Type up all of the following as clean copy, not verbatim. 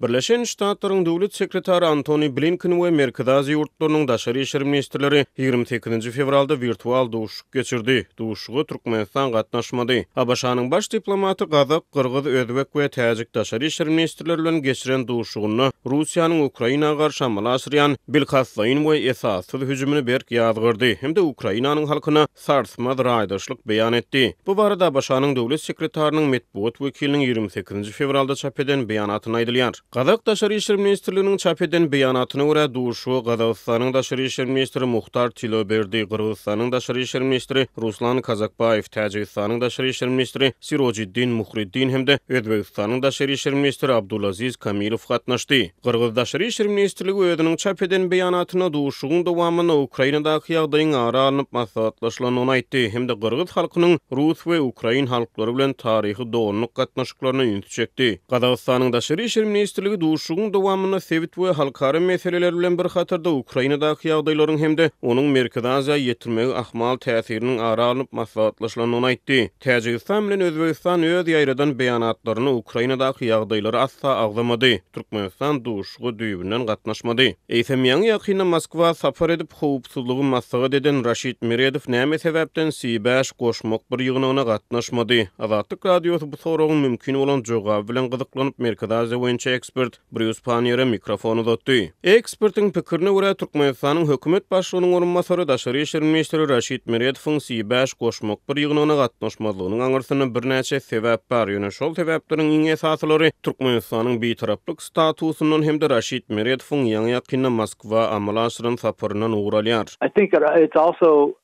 Birleşen Ştatlaryň Döwlet sekretary Antoni Blinken we Merkezi Aziýa ýurtlarynyň daşary işler ministrleri 28-nji fewralda wirtual duşuşyk geçirdi. Duşuşyga Türkmenistan gatnaşmady. ABŞ-nyň baş diplomaty gazak, gyrgyz, özbek we täjik daşary işler ministrleri bilen geçiren duşuşygynda Russiýanyň Ukraina garşy amala aşyrýan bilkastlaýyn we esassyz hüjümini berk ýazgardy hem-de Ukrainanyň halkyna sarsmaz raýdaşlyk beýan etdi. Bu barada ABŞ-nyň Döwlet sekretarynyň metbugat wekiliniň 28-nji fewralda çap eden beýanatynda aýdylýar. Gazak Daşary işler ministrliginiň çap eden beýanatyna görä, duşuşyga Gazagystanyň Daşary işler ministri Muhtar Tiloberdi, Gyrgyzystanyň Daşary işler ministri Ruslan Kazakbaýew, Täjigistanyň Daşary işler ministri Sirojiddin Muhriddin hem-de Özbegistanyň Daşary işler ministri Abdulaziz Kamilow gatnaşdy. Gyrgyz Daşary işler ministrligi özüniň çap eden beýanatynda duşuşygyň dowamynda Ukrainadaky ýagdaýyň ara alnyp maslahatlaşylandygyny aýtdy hem-de gyrgyz halkynyň rus we ukrain halklary bilen taryhy doganlyk gatnaşyklaryna ünsi çekdi. Gazagystanyň Daşary işler ministrligi duşuşygyň dowamynda sebit we halkara meseleleri bilen bir hatarda Ukrainadaky ýagdaýlaryň hem-de onuň Merkezi Aziýa ýetirmegi ahmal täsiriniň ara alnyp maslahatlaşylandygyny aýtdy. Täjigistan bilen Özbegistan öz ýaýradan beýanatlarynda Ukrainadaky ýagdaýlary asla agzamady. Türkmenistan duşuşyga düýbünden gatnaşmady. Eýsem, ýaňy-ýakynda Moskwa sapar edip, howpsuzlygy maslahat eden Raşid Meredow näme sebäpden Si bäş goşmak bir ýygnagyna gatnaşmady? Azatlyk Radiosy bu soragyň mümkin bolan jogaby bilen gyzyklanyp, Merkezi Aziýa boýunça ekspert Brýus Panniýere mikrofon uzatdy. Ekspertiň pikirine görä, Türkmenistanyň hökümet başlygynyň orunbasary, daşary işler ministri Raşid Meredowyň Si bäş goşmak bir ýygnagyna gatnaşmazlygynyň aňyrsynda birnäçe sebäp bar, ýöne şol sebäpleriň iň esasylary Türkmenistanyň bitaraplyk statusyndan hem-de Raşid Meredowyň ýaňy-ýakynda Moskwa amala aşyran saparyndan ugur alýar. I think it's also,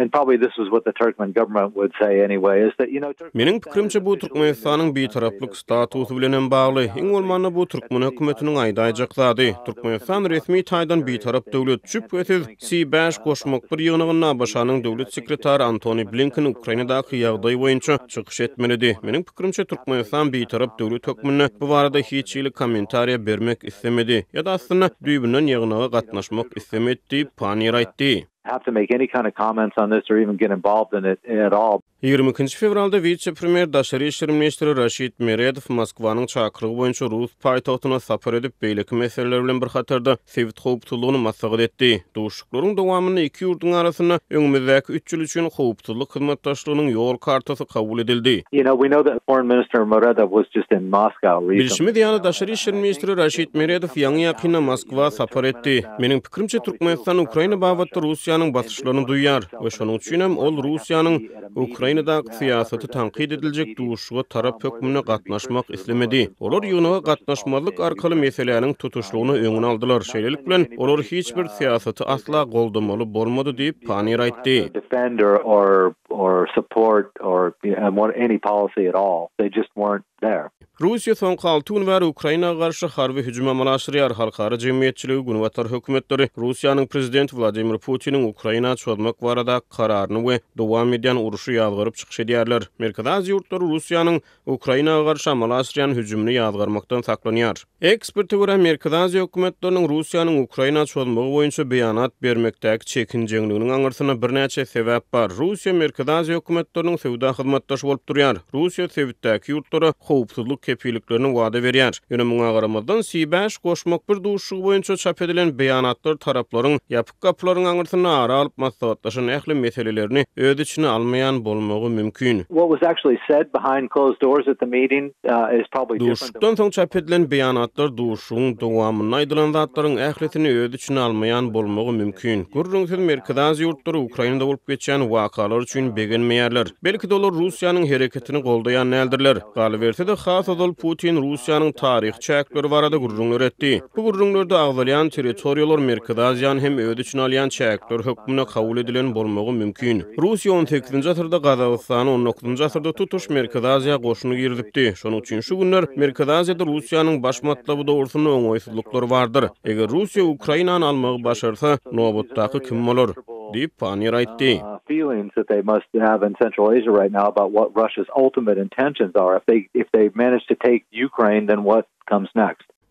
and probably this is what the Turkmen government would say anyway, is that, you know, Meniň pikirimçe, bu Türkmenistanyň bitaraplyk statusy bilen hem bagly. Iň bolmanda bu türkmen hökümetiniň aýdaýjak zady. Türkmenistan resmi taýdan bitarap döwlet. Şübhesiz, Si bäş goşmak bir ýygnagynda ABŞ-nyň Döwlet sekretary Antony Blinken Ukrainadaky ýagdaý boýunça çykyş etmelidi. Meniň pikirimçe, Türkmenistan bitarap döwlet hökmünde bu barada hiç hili kommentariýa bermek islemedi ýa-da aslynda düýbünden ýygnaga gatnaşmak islemedi diýip, Panniýer aýtdy. have to make any kind of comments on this or even get involved in it at all. 22-nji fewralda wise-premýer, daşary işler ministri Raşid Meredow Moskwanyň çakylygy boýunça rus paýtagtyna sapar edip, beýleki meseleler bilen bir hatarda sebit howpsuzlygyny maslahat etdi. Duşuşyklaryň dowamynda iki ýurduň arasynda öňümizdäki üç ýyl üçin howpsuzlyk hyzmatdaşlygynyň ýol kartasy kabul edildi. You know, we know that Foreign Minister Meredow was just in Moscow recently. Bilşimiz ýaly, daşary işler ministri Raşid Meredow ýaňy-ýakynda Moskwa sapar etdi. Meniň pikirimçe, Türkmenistan Ukraina babatda Russiýanyň basyşlaryny duýýar we şonuň üçin hem ol Russiýanyň Ukrainadaky syýasaty tankyt ediljek duşuşyga tarap hökmünde gatnaşmak islemedi. Olar ýygnaga gatnaşmazlyk arkaly meseläniň tutuşlygyna öňüni aldylar. Şeýlelik bilen, olar hiç bir syýasaty asla goldamaly bolmady diýip, Panniýer aýtdy. Russiýa soňky alty gün bäri Ukraina garşy harby hüjüm amala aşyrýar. Halkara jemgyýetçiligi, Günbatar hökümetleri Russiýanyň prezidenti Wladimir Putiniň Ukraina çozmak baradaky kararyny we dowam edýän urşy ýazgaryp çykyş edýärler. Merkezi Aziýa ýurtlary Russiýanyň Ukraina garşy amala aşyrýan hüjümini ýazgarmakdan saklanýar. Eksperte görä, Merkezi Aziýa hökümetleriniň Russiýanyň Ukraina çozmagy boýunça beýanat bermekdäki çekinjeňliginiň aňyrsynda birnäçe sebäp bar. Russiýa Merkezi Aziýa hökümetleriniň söwda hyzmatdaşy bolup durýar. Russiýa sebitdäki ýurtlara howpsuzlyk kepilliklerini wada berýär. Ýöne muňa garamazdan, Si bäş goşmak bir duşuşygy boýunça çap edilen beýanatlar taraplaryň ýapyk gapylaryň aňyrsynda ara alyp maslahatlaşan ähli meselelerini öz içine almaýan bolmagy mümkin. Duşuşykdan soň çap edilen beýanatlar duşuşygyň dowamynda aýdylan zatlaryň ählisini öz içine almaýan bolmagy mümkin. Gürrüňsiz Merkezi Aziýa ýurtlary Ukrainada bolup geçýän wakalar üçin begenmeýärler. Belki-de olar Russiýanyň hereketini goldaýan däldirler. Galyberse-de, has ozal Putin Russiýanyň taryhy çäkleri barada gürrüňler etdi. Bu gürrüňlerde agzalýan territoriýalar Merkezi Aziýany hem öz içine alýan çäkler hökmünde kabul edilen bolmagy mümkin. Russiýa on sekizinji asyrda Gazagystany, on dokuzynjy asyrda tutuş Merkezi Aziýa goşuny girizipdi. Şonuň üçin şu günler Merkezi Aziýada Russiýanyň baş matlaby dogrusynda oňaýsyzlyklar bardyr. Eger Russiýa Ukrainany almagy başarsa, nobatdaky kim bolar? diýip, Panniýer aýtdy.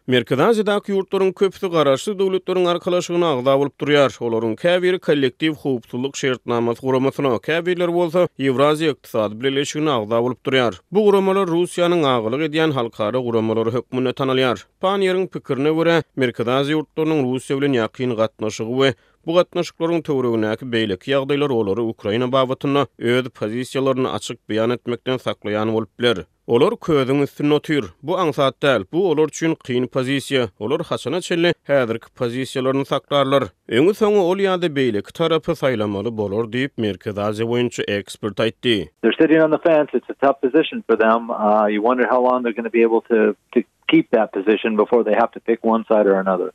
Merkezi Aziýadaky ýurtlaryň köpüsi Garaşsyz Döwletleriň Arkalaşygyna agza bolup durýar. Olaryň käbiri Kollektiw howpsuzlyk şertnamasy guramasyna, käbirleri bolsa Ýewraziýa ykdysady bileleşigine agza bolup durýar. Bu guramalar Russiýanyň agalyk edýän halkara guramalary hökmünde tanalýar. Panniýeriň pikirine görä, Merkezi Aziýa ýurtlarynyň Russiýa bilen ýakyn gatnaşygy we bu gatnaşyklaryň töweregindäki beýleki ýagdaýlar olary Ukraina babatynda öz pozisiýalaryny açyk beýan etmekden saklaýan bolup biler. Olar közüň üstünde otyr. Bu aňsat däl. Bu olar üçin kyn pozisiýa. Olar haçana çenli häzirki pozisiýalaryny saklarlar? Öňi-soňy ol ýa-da beýleki tarapy saýlamaly bolar diýip, Merkezi Aziýa boýunça ekspert aýtdy. They're sitting on the fence. It's a tough position for them. You wonder how long they're gonna be able to to keep that position before they have to pick one side or another.